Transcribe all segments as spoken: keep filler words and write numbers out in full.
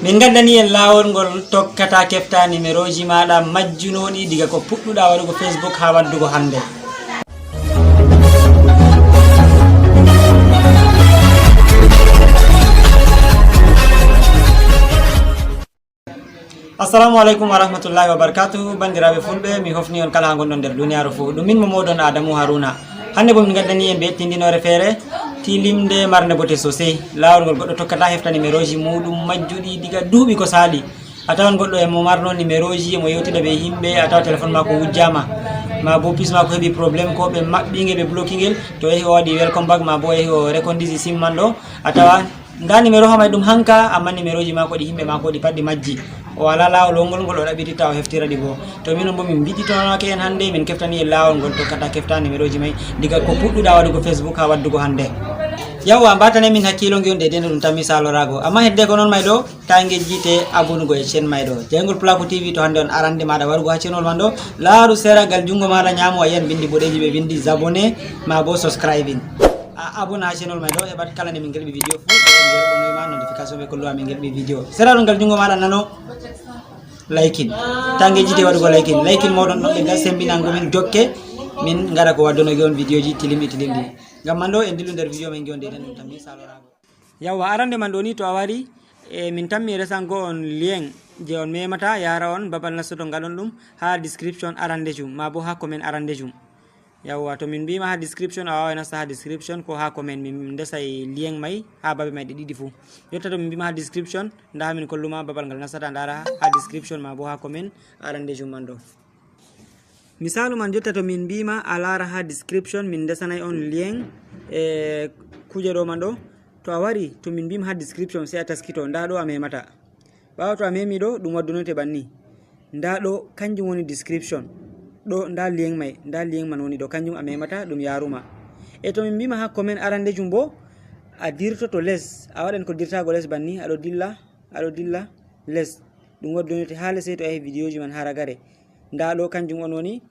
Min ngaddani en laawol ngol tokkata kefta nimerooji maaɗa majjunooɗi diga ko puɗɗuɗa waɗugo Facebook haa waddugo hannde. Assalamu alaikum wa rahmatullahi wa barakatuhu. Banndiraaɓe fulɓe, mi hofni on kala haa ngonɗon nder duniyaaru fuu. Ɗum min mo mooɗon Adamu Haruna. Hannde bo min ngaddani en bee tindinoore feere, tilimnde marnde bote sosai. Laawol ngol goɗɗo tokkata hefta nimerooji muuɗum majjuɗi diga duuɓi ko saali. A tawan goɗɗo e mo marno nimerooji, e mo yewtida bee yimɓe, a tawa telefon maako wujjaama. Ma bo pis maako heɓi problème, ko ɓe maɓɓi ngel, ɓe bloki ngel, to yahi o waɗi welcome back, ma bo yahi o rekondisi sim man ɗo, a tawa nda nimero ha may ɗum hanka, amma nimerooji maako ɗi yimɓe maako ɗi pat ɗi majji. O walaa laawol wongol ngol o ɗaɓɓititta o heftira ɗi bo. To minon bo min mbiɗitonake en hannde, min keftani en laawol ngol tokkata kefta nimerooji may diga ko puɗɗuɗa waɗugo Facebook haa waddugo hannde. Yawwa, mbatane min hakkiilo ngi on de deno ɗum tammi saloraago. Amma hedde ko non may ɗo, ta ngejjite abonugo e chaîne may ɗo. Jayngol Pulaaku T V, to hannde on arande maaɗa warugo haa channel man ɗo, laaru sera gal junngo maaɗa nyaamo a yi'an bindi boɗeeji ɓe bindi abonné ma bo subscribing. A abonné haa channel may ɗo, heɓat kala nde min ngelɓi vidéo fuu, ɓe ngerɓonoy ma notification ɓe kolluwa min ngelɓi vidéo. Sera ɗon gal junngo maaɗa nano, liking. Ta ngejjite waɗugo liking. Liking moɗon ɗon ɓe ngal sembinango min jokke, min ngaɗa ko waddonogi on vidéoji tilimɗi tilimɗi. Ngam man ɗo en dillu nder vidéo men ngi on de ɗum tammi saloraago. Yawwa, arande man ɗo ni to a wari, e, min tammi resango on lien je on memata yara on babal nastoto ngal on ɗum ha description arandejum ma bo ha comment arandejum. Yawwa, to min mbima ha description, a wawai nasta ha description ko ha comment, min ndesai lien mai ha babe mai ɗe ɗiɗi fu. Jotta to min mbima ha description, nda ha min kolluma babal ngal nastata ndara ha description ma bo ha comment arandejum man ɗo. Misalu man jotta to min mbima a lara ha description, min ndesanai on lien e kuje ɗo man ɗo. To a wari, to min mbima ha description, sai a taskito, nda ɗo a memata. Ɓawo to a memi ɗo, ɗum waddunote banni. Nda ɗo, kanjum woni description. Ɗo, nda lien mai, nda lien man woni ɗo, kanjum a memata, ɗum yaruma. E to min mbima ha comment arandejum bo, a dirtoto les, a waɗan ko dirtago les banni, aɗo dilla, aɗo dilla les. Ɗum waddunete ha les, to a yahi vidéoji man ha ragare. Nda ɗo, kanjum on woni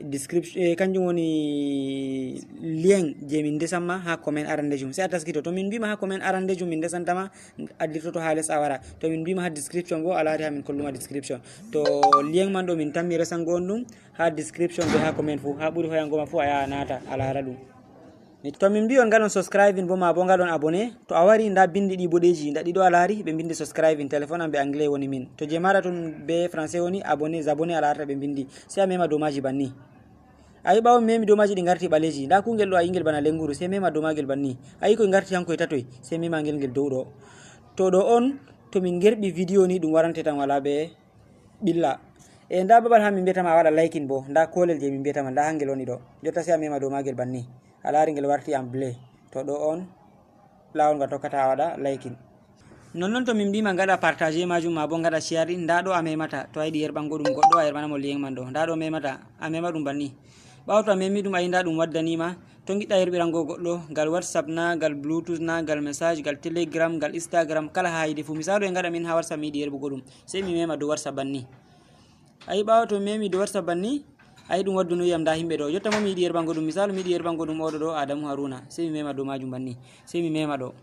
description, eh, kanjum woni lien je min ndesanma ha comment arandejum. Sai a taskito. To min mbima ha comment arandejum min ndesantama, a dirtoto ha les a wara. To min mbima ha description bo, a lari ha min kolluma description. To lien man ɗo min tammi resango on ɗum ha description be ha comment fu. Ha ɓuri hoyango ma fu a yaha a nata a lara ɗum. To min mbi on ngaɗon subscribing bo ma bo ngaɗon abonné, to a wari nda bindi ɗi boɗeji, nda ɗi ɗo a lari ɓe bindi subscribing, téléphone am be anglais woni min. To je maɗa tun be français woni abonné, abonné a larata ɓe bindi. Sai a mema dow maji banni. A yi ɓawo mi memi dow maji ɗi ngarti ɓaleji. Nda kungel ɗo a yi ngel bana lenguru, sai mema dow magel banni. A yi koy ngarti hankoy tatoy, sai mema ngel ngel dow ɗo. To ɗo on, to min ngerɓi vidéo ni ɗum warante tan wala be ɓilla. E nda babal ha min mbiyata ma a waɗa liking bo, nda kolel je min mbiyata ma, nda hangel woni ɗo. Jotta sai a mema dow magel banni. A lari ngel warti en bleu. To ɗo on lawol nga tokkata a waɗa liking. Nonnon to min mbima ngaɗa partage majum ma bo ngaɗa share, nda ɗo a memata. To a yiɗi yerɓango ɗum goɗɗo a yerɓana mo lien man ɗo. Nda ɗo memata, a mema ɗum banni. Ɓawo to a memi ɗum a yi nda ɗum waddanima. To giɗɗa yerɓirango goɗɗo, gal WhatsApp na, gal Bluetooth na, gal message, gal Telegram, gal Instagram, kala ha yiɗi fu. Misalu e ngaɗa min ha WhatsApp mi yiɗi yerɓugo ɗum. Sai mi mema dow WhatsApp banni. A yi ɓawo to mi memi dow WhatsApp banni, a yi ɗum waddunoyi yam nda himɓe ɗo. Jotta mo mi yiɗi yerɓango ɗum, misalu mi yiɗi yerɓango ɗum oɗo ɗo Adamu Haruna, sai mi mema dow majum banni, sai mi mema ɗo.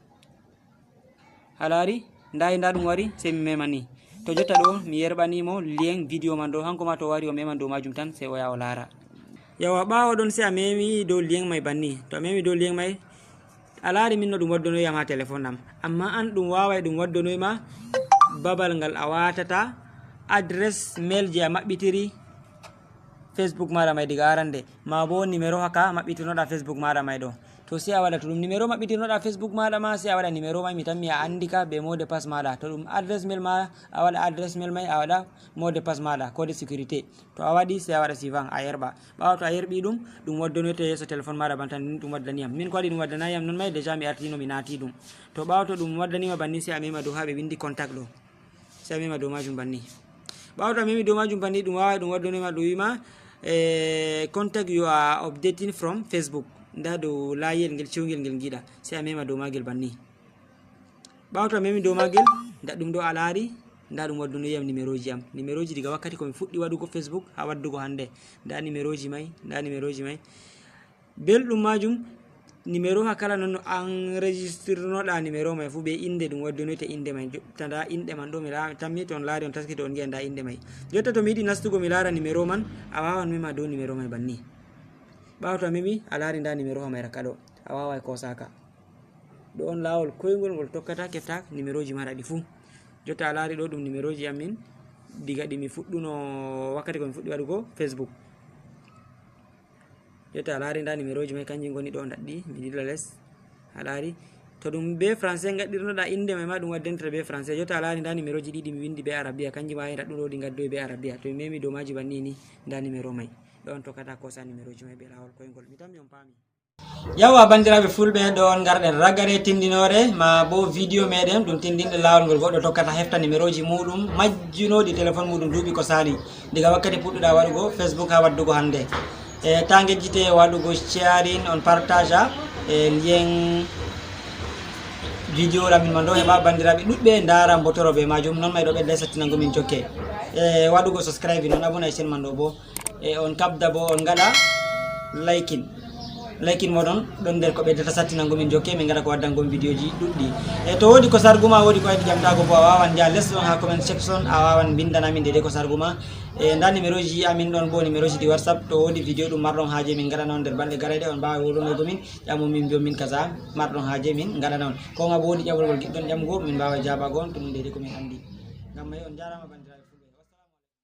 A lari? Nda yi nda ɗum wari, sai mi mema ni. To jotta ɗo mi yerɓani mo lien vidéo man ɗo, hanko ma to wari o meman dow majum tan, sai o yaha o lara. Yawa ɓawo ɗon sai a memi dow lien mai banni. To a memi dow lien mai, a lari min no ɗum waddonoyi yam ha téléphone am, amma an ɗum wawai ɗum waddonoyi ma babal ngal a watata adresse mail je a maɓɓitiri Facebook maɗa mai diga arande, ma bo numéro haka maɓɓitinoɗa Facebook maɗa mai ɗo. To sai a waɗa to ɗum numéro maɓɓitinoɗa Facebook maɗa ma, sai a waɗa numéro mai mi tammi a andi ka be mot de passe maɗa. To ɗum adresse mail ma, a waɗa adresse mail mai, a waɗa mot de passe maɗa, code de sécurité. To a waɗi sai a waɗa suivant a yerɓa. Ɓawo to a yerɓi ɗum, ɗum waddonoyte yeeso téléphone maɗa bantan ni ɗum waddani yam. Min ko waɗi ɗum waddanayi yam non mai, déjà mi artino mi naati ɗum. To ɓawo to ɗum waddanima banni sai a mema dow ha ɓe windi contact ɗo. Sai a mema dow majum banni. Ɓawo to a memi dow majum banni ɗum wawai ɗum waddanoyma ɗum wima, eh, contact you are updating from Facebook. Nda dow layiyel ngel cewngel ngel giɗa. Sai a mema dow magel banni. Ɓawo to a memi dow magel, nda ɗum ɗo a lari, nda ɗum waddunoyi yam numéroji am. Numéroji diga wakkati ko mi fuɗɗi waɗugo Facebook ha waddugo hande. Nda numéroji mai, nda numéroji mai. Belɗum majum, Numéro ha kala non no enregistrenoɗa numéro mai fu be inde ɗum waddunoyte inde mai. Jotta nda inɗe man ɗo mi la-, tammi to on laari on taskito on ngi'a nda inɗe mai. Jotta to mi yiɗi nastugo mi laara numéro man, a wawan mema dow numéro mai banni. Ɓawo to a memi a laari nda numéro ha mai raka ɗo, a wawai kosaka. Ɗo on lawol koyngol ngol tokkata kefta numéroji mara ɗi fu. Jotta a laari ɗo ɗum numéroji amin diga ɗi mi fuɗɗuno wakkati ko mi fuɗɗi waɗugo Facebook. Jotta a laari nda numéroji mai kanji ngoni ɗo ndaɗɗi, mi dilla les. A laari to ɗum be français ngaɗɗirnoɗa inde mai ma ɗum waddentata be français. Jotta a laari nda numéroji ɗiɗi mi windi be arabiya, kanji ma ira ɗum ɗo ɗi ngaddoyi be arabiya. To mi memi dow maji banni ni nda numéro mai. Ɗo on tokkata kosa numéroji mai be lawol koyngol. Mi tammi on paami. Yawwa, bandiraɓe fulɓe, ɗo on ngarɗen ragare tindinore ma bo video meɗen ɗum tindinde lawol ngol goɗɗo tokkata hefta numéroji muɗum majjunoɗi téléphone muɗum duuɓi ko sali diga wakkati puɗɗuɗa waɗugo Facebook ha waddugo hande. E ta ngejjite waɗugo sharing, on partage e lien video ramin man ɗo heɓa bandiraɓe ɗuɗɓe ndara mbotoro be majum, non mai ɗo ɓedda sattinango min jokke. E waɗugo subscribe non abonne e chaîne man ɗo bo. E on kabda bo on ngaɗa liking. Liking moɗon ɗon nder ko ɓeddata sattinango min jokke min ngaɗa ko waddango on videoji ɗuɗɗi. E to wodi ko sarguma wodi ko ayiɗi jamtago bo a wawan njaha les ɗon ha comment section a wawan mbindana min dede ko sarguma. E nda numéroji amin ɗon bo numéroji ɗi WhatsApp to wodi video ɗum marɗon haje min ngaɗana on nder balɗe garayɗe on mbawa wolonogo min ƴamo min mbiyon min kaza marɗon haje min ngaɗana on. Ko ma bo wodi ƴamol ngol giɗɗon ƴamugo min mbawa jabago on to ɗum dede ko min andi. Ngam mai on jarama bandiraɓe.